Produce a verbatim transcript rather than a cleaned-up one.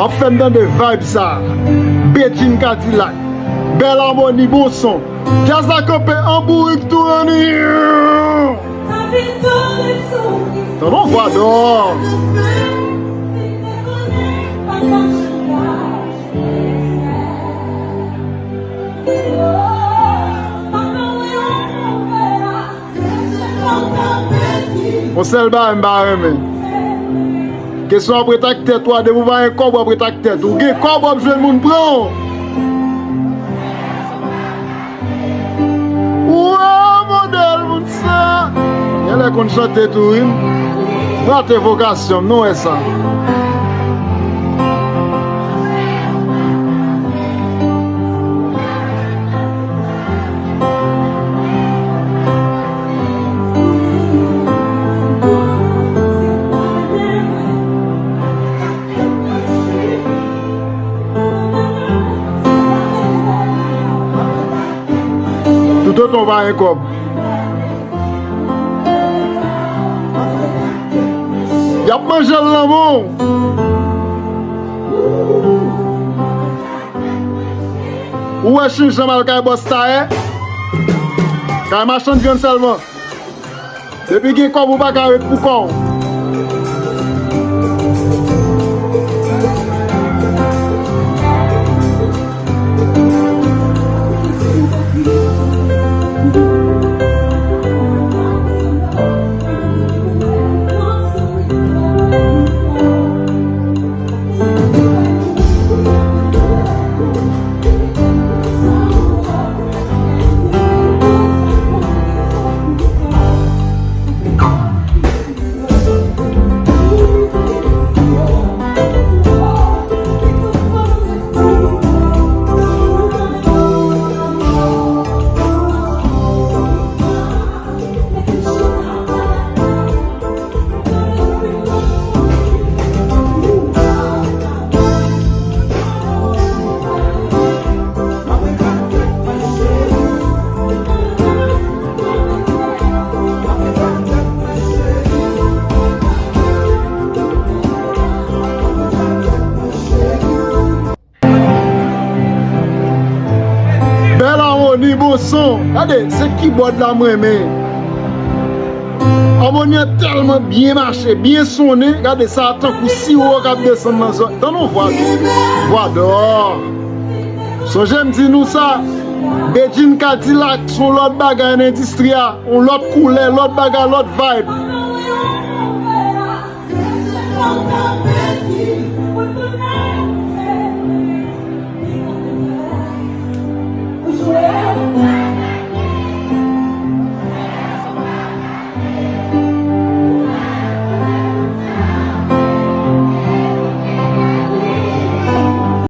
Ap fè m tande vibe sa. Bedjine Kadilak. Bèl amoni, bon son. Djaz la kanpe an bourik tou, Rani. Tande yon vwa dò. Yon sèl bagay m pa renmen. Kesyon ap ret ak tèt ou a, depi w pa gen kòb, w ap ret ak tèt ou. Ou gen kòb, w ap jwenn moun pran w. Wè modèl moun sa. Genlè konn chante tou, wi. Rate vokasyon m, nou wè sa. Toutotan w pa gen kòb. Y ap manje l nan men w. Ou wè Chin jan m al kay bòs tayè? Kay machann vyann sèlman. Depi gen kòb ou pa ka ret pou kò w. Bèl amoni, bon son. Gade, se kibòd la m renmen. Amoni an tèlman byen mache, byen sonnen. Gade sa, tankou siwo k ap desann nan zòn. Tande yon vwa, vwa dò. Sonje m di nou sa, Bedjine Kadilak se yon lòt bagay nan endistri a, yon lòt koulè, lòt bagay, lòt vibe.